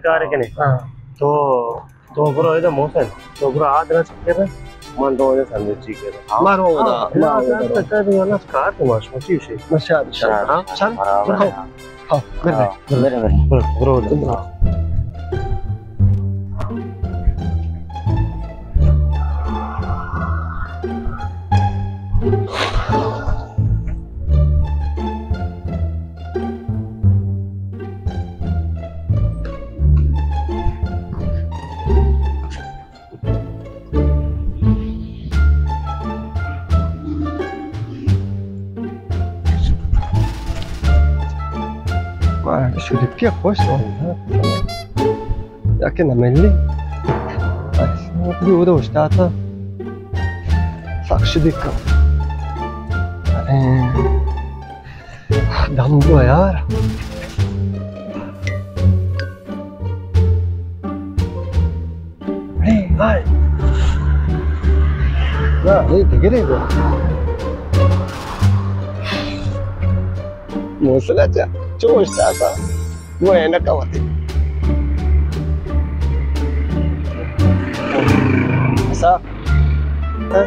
کار کنے۔ ہاں۔ تو، تو برو ادا محسن، تو برو آ درا چکر، من دو ادا سینڈوچ چکر۔ مارو ادا، ہاں، مارو ادا۔ کار تو ماش مچی شی۔ ماشاءاللہ۔ ہاں، چل، برو۔ ہاں، برو، برو۔ برو، برو۔ برو، برو۔ شدت کہ خوش یا کہ نملی۔ بس، بی اودا اوشتاتا۔ سک شدت کہ۔ ارے، دم دو یار۔ اے، ہائے۔ نا، اے دگرے گو۔ موسلا چا، چو اوشتاتا۔ وہ اینکا وتی۔ ایسا۔ ہاں؟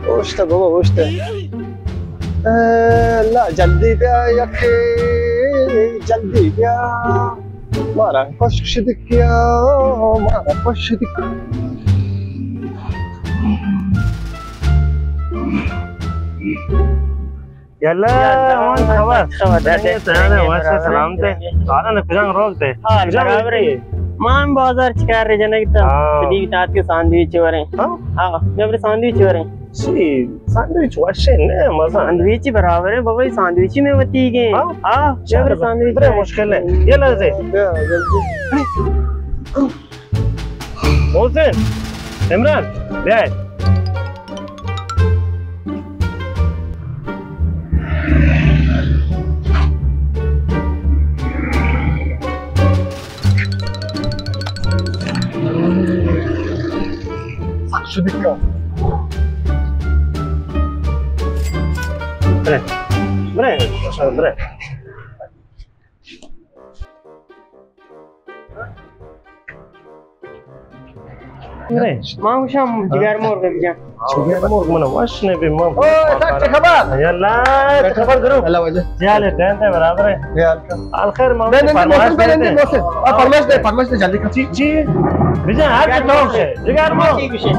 اوشتا بابا، اوشتا۔ اے، لا، جلدی بیا، یکے، جلدی بیا۔ مارا خوش شدی کیا، مارا خوش شدی کیا۔ یلا، یلا، امان خبر؟ خبر، دے، دے، دے، وش سلام تے۔ سارا نے پجان روک تے۔ ہاں، برابر ہے۔ مان بازار چکار رہ جنگ تا۔ ہاں۔ سدی تات کے ساندویچ ورے۔ ہاں؟ ہاں، جبر ساندویچ ورے۔ چی؟ ساندویچ وشے نہ، مزہ۔ ساندویچ برابر ہے بابا، ساندویچ میں وتی گے۔ ہاں؟ ہاں، جبر ساندویچ۔ بڑے مشکل ہے۔ یہ لگتے۔ محسن، عمران، بیا۔ برے، برے، برے۔ ما گوشم جگر مرغ بجن۔ جگر مرغ من وش نہ بی، من۔ او، سک چه خبر؟ یلا، چه خبر درو؟ اللہ وجہ۔ یلا، ٹینٹ ہے، برابر ہے۔ یلا۔ حال خیر، ما بندے فرمائش محسن، بندے دیتے۔ محسن۔ آ، فرمائش دے، فرمائش دے، جلدی کر۔ چی، چی؟ بجن، ہر چی تو ہے۔ جگر مرغ۔ چی گوشے؟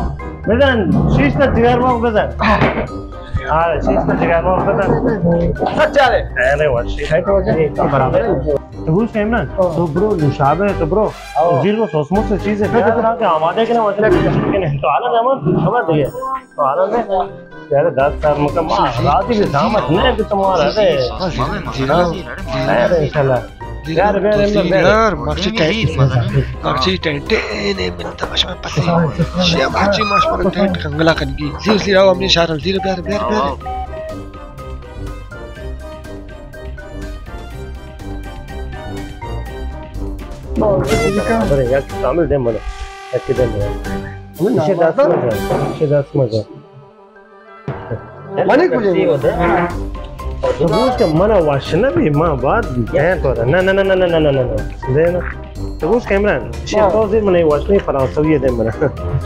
بزن، شیش تا جگر مرغ بزن۔ آ۔ آ، شیش تا جگر مرغ بزن۔ سچ چارے۔ ارے وشی۔ ہے تو وجہ۔ برابر ہے۔ تو گوش عمران، ہاں۔ تو برو نوشابہ تو برو۔ ہاں۔ زیر کو سوس موس چیز ہے۔ ہاں۔ تو آمادہ کنے، مطلب، کنے۔ تو حالا زمان خبر دیے۔ تو حالا میں، یار، دس سال مکہ ما راضی بھی زحمت نہیں کہ تمہارا ہے۔ ارے انشاءاللہ۔ یار، بیر، بیر، بیر۔ یار، مکسی ٹینٹ، مکسی ٹینٹ، اے، نے من تماشا پتی۔ شیا باچی ماش پر ٹینٹ کنگلا کنگی۔ زیر، زیر، آؤ، ہمیں شارل، زیر، بیر، بیر، بیر۔ برے، یک کامل دیم بلے۔ یک دیم بلے۔ اسے دست مزہ، اسے دست مزہ۔ منی کجے؟ تو گوش کہ من وش نہ بی، ما بعد دیں تو۔ نہ، نہ، نہ۔ دے نا۔ تو گوش کہ عمران، شی ہاں۔ تو زیر من وش نہیں، فرانسوی دے من۔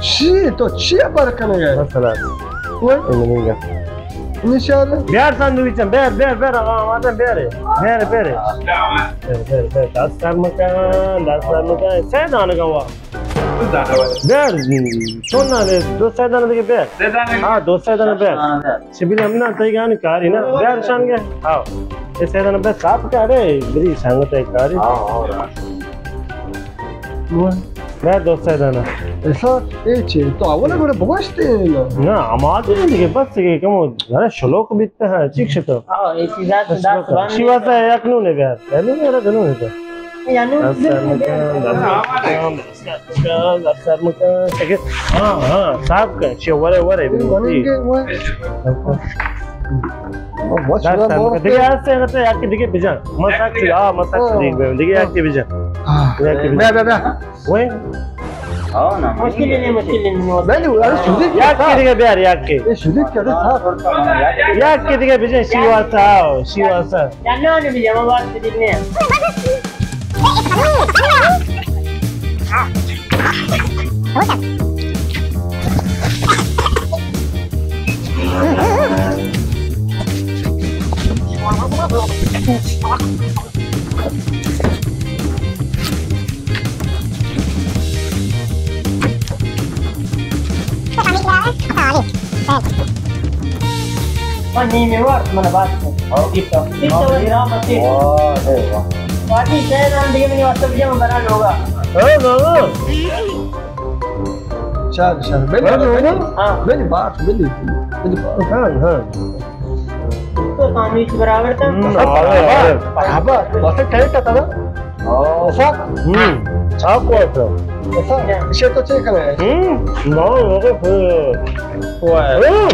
چی؟ تو چی پر کنگے؟ مثلا۔ وہ؟ منی گا۔ انشاءاللہ۔ بیار ساندویچ، بیار، بیار، بیار، آقا، آمادہ، بیار، بیار، بیار۔ بیار، بیار، بیار۔ دست سر مکن، دست سر مکن۔ سہ دانگا وا۔ بیار، چون نہ لے، دو سہ دانہ دیگہ بیار۔ سہ دانہ؟ ہاں، دو سہ دانہ بیار۔ ہاں، بیار۔ شبیل ہم نہ، تئی گانی کاری نہ۔ بیار شان گے۔ ہاں۔ اے سہ دانہ بیار، صاف کارے، بری سنگت کاری۔ ہاں، ہاں۔ بیار دو سہ دانہ۔ ایسا، اے چی؟ تو اول گڑا بگوشتے نا۔ نہ، آمادہ دیگہ، بس دیگہ، کمو، ذرا شلوک بیتا ہے، چیک شتو۔ ہاں، اے چیزا تو دست بند۔ شی واسطہ یک نونے بیار۔ یک نونے بیار، دو نونے بیار۔ یا نون دست سر مکن، دست سر مکن، دست سر مکن، دست سر مکن۔ ہاں، ہاں، صاف کن، چی ورے، ورے، بی۔ دست سر مکن۔ دیگہ ہستے، اگر تو یکی دیگہ بجن۔ من سک چی، آ، من سک چی دیگہ بجن۔ دیگہ یکی بجن۔ ہاں۔ یکی بجن۔ بیا، بیا، بیا۔ وے؟ ہاں، نا۔ مشکل نہیں، مشکل نہیں۔ بلے، ارے، سودی کیا یکی دیگہ بیار، یکی۔ اے سودی کیا تھا؟ یکی دیگہ بجن، شی واسطہ، آؤ، شی واسطہ۔ جانو نے بجن، ما بات دیگہ نہیں۔ من نیمے وارت، من بات کن۔ ہاں۔ ٹھیک ہے۔ ٹھیک ہے، بھائی۔ واہ، واہ۔ باقی شاید ہم دیگه منی واسطه بجا، من برا لوگا۔ ہاں، ہاں، ہاں۔ شر، شر۔ بلی، ہاں، بلی۔ ہاں۔ بلی، بات، بلی۔ بلی، بات۔ ہاں، ہاں۔ تو سامی چ برابر تھا؟ ہم، برابر۔ برابر۔ بس ٹھیک تھا نا؟ ہاں۔ ایسا؟ ہم۔ صاف کوا تھا۔ ایسا؟ اسے تو چیک کرے۔ ہم۔ نہ، وہ تو پھر ہوا ہے۔ ہم۔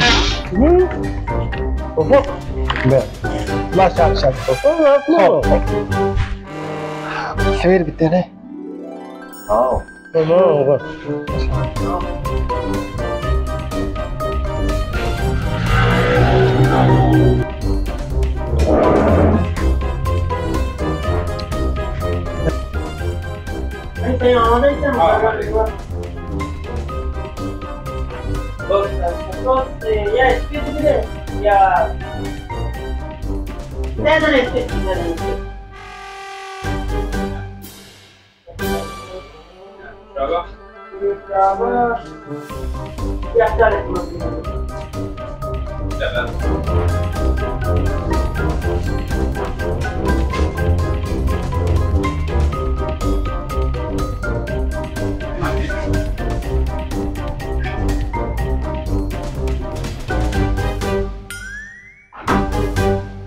ہم۔ اوپر۔ بس، شر، شر۔ اوپر، اوپر۔ خیر بیتے نے۔ ہاں۔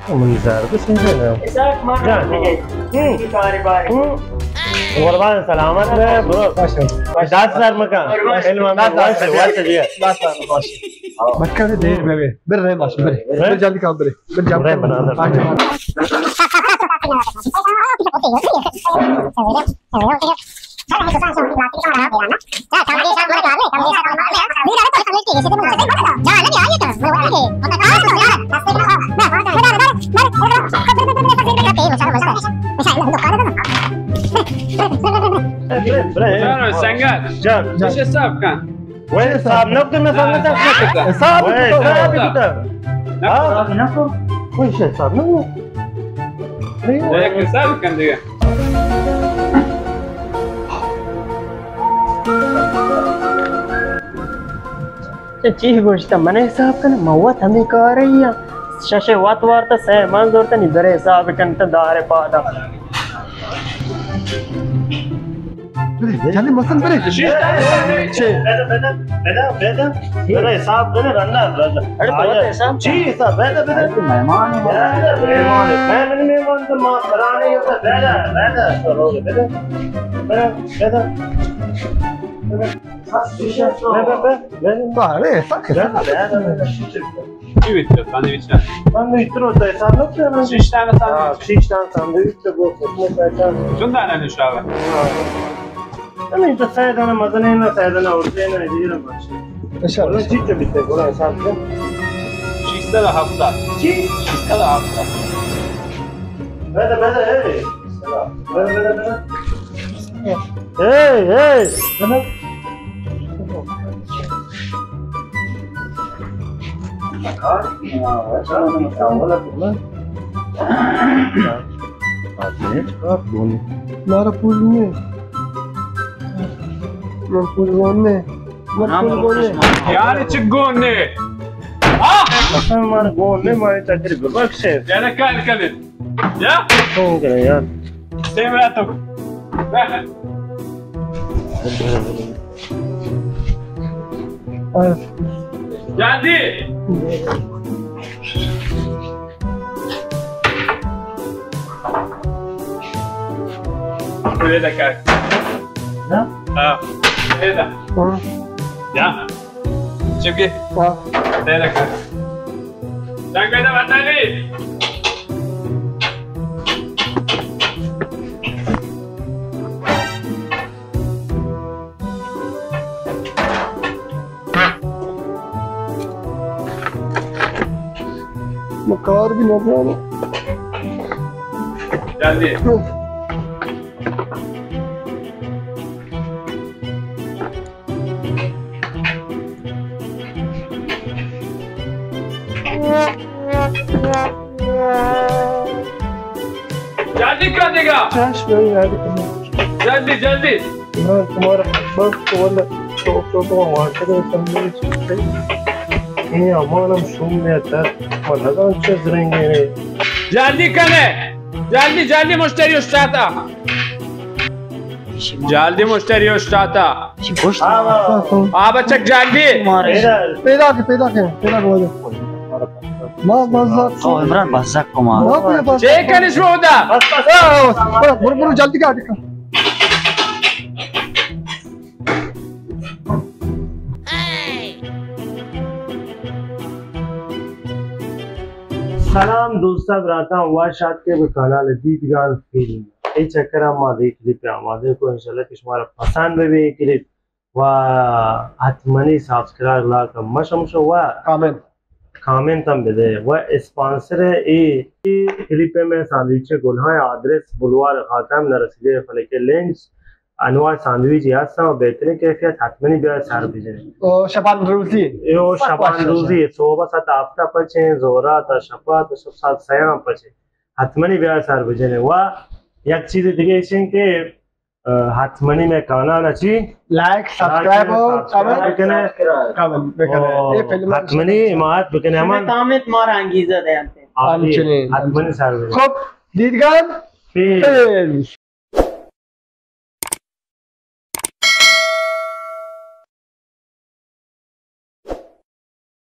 من زر بس می‌زنم. اسحاق، ما جان. رفتگیں. هم. این کاری باری. هم. قربان سلامت بے، برو. باشه. دست سر مکن. قربان. علم هم دست باشه، سر. باشه، بیا. دست سر باشه. بچه دیر ببی. بر رحم باشه، بر. بر؟ بر جلدی کام بر. بر جلدی بر کام. بر. باشه. جان، سنگت. جان، جان. چه حساب کن؟ وای، حساب نکن، مثال نہ حساب نکن. حساب وای، تو حساب حساب. کن. ہاں؟ حساب نکن. کوئی حساب نہ. یک حساب کن دیگه. چہ چی گوشتہ، من حساب کن، من وت ہمیں کار ہی ہاں. شش وت وارتا، سہ من زورتا، نی برے حساب کن تا دار پادا. برے، جلدی مسن برے. چی؟ چی؟ بیدا، بیدا، بیدا، بیدا. برے حساب کن، رندا، رندا. اڑے تو آیا. حساب چی حساب؟ بیدا، بیدا. اڑے تو مہمان ہے. بیدا، مہمان ہے. میں، من مہمان تو ماں پرانے ہی ہوتا. بیدا، بیدا. بیدا، بیدا. بیدا، بیدا. تو اڑے حساب، حساب. بیدا، بیدا، بیدا. چی بیت ساندویچ؟ ساندویچ تو حساب نہ کنم. شش دانه ساندویچ. ہاں، شش دانه ساندویچ تو گو خدمت پیسہ. چون دانه نشابه؟ ہاں. ہمیں تو سہ دانه مزنیں نہ، سہ دانه اردیں نہ، دیر باش. انشاءاللہ. چی تو بیت، گڑا حساب کن. شش سد و ہفتاد. چی؟ شش سد و ہفتاد. بیدا، بیدا، اے. بیدا، بیدا، بیدا. اے، اے. بیدا. مارا پول نہیں. من پول گون نہیں. من پول گون نہیں. یعنی چی گون نہیں؟ ہاں؟ اصلاً من گون نہیں، من چکر ببخشے. یعنی کار کنید. یا؟ فون کرے یار. سیم راتو. جلدی. بلے دکا. ہاں؟ ہاں. بلے دا. ہاں. یا. چپ کے. ہاں. بلے دکا. جنگ بیدا بتالی. ما کار بھی نہ جانا. جلدی. جلدی کن دیگا۔ چش بھائی، یار۔ جلدی، جلدی۔ عمران، تمہارا بس تو واللہ، تو، تو، تو وہاں کے سمجھے۔ یہ امان ہم سن لیا تھا، واللہ تو اچھے زرنگے نے۔ جلدی کنے، جلدی، جلدی مشتری استاد آ۔ جلدی مشتری استاد آ۔ آ بچک جلدی۔ پیدا کے، پیدا کے، پیدا کے۔ ما بزگ او عمران، بزگ کو ما۔ ما کوئی بزگ۔ چے کنش رودا؟ بس، بس۔ آ، آ، برو، برو، برو، جلدی کا۔ سلام دوستاں، براتاں، وش آتکے بہ کانال دیدگان فیلم۔ اے چکر ءَ ما دے کلپ آمادہ کو، انشاءاللہ کہ شمارا پسند بہ بی اے کلپ۔ و حتمنی سبسکرائب، لائک ہم مشم شو و کامنٹ۔ کامنٹ ہم بدے و اسپانسر ہے اے، اے کلپ میں ساندویچ گلہاں آدرس بلوار خاتم نرسیدے فلک لینز انواع ساندویچ ہستاں و بہترین کیفیت، حتمنی بیا سر بجنے۔ او شبان روزی۔ اے او شبان روزی، صبح ساعت ہفتہ پچیں، زورا تا شپا تا شپ ساعت سیاں پچیں۔ حتمنی بیا سر بجنے۔ و یک چیز دیگه ایشن کہ اه، حتمنی میں کانال اچی لائک، سبسکرائب و سبسکرائب کامنٹ بکنے۔ کامنٹ بکنے۔ او، اے فلم حتمنی حمایت بکنے۔ شما ہمان کامنٹ مارا انگیزہ دینتے۔ آ، ہمچنین۔ حتمنی سر بجنے۔ خب، دیدگان فیلم۔ فیلم۔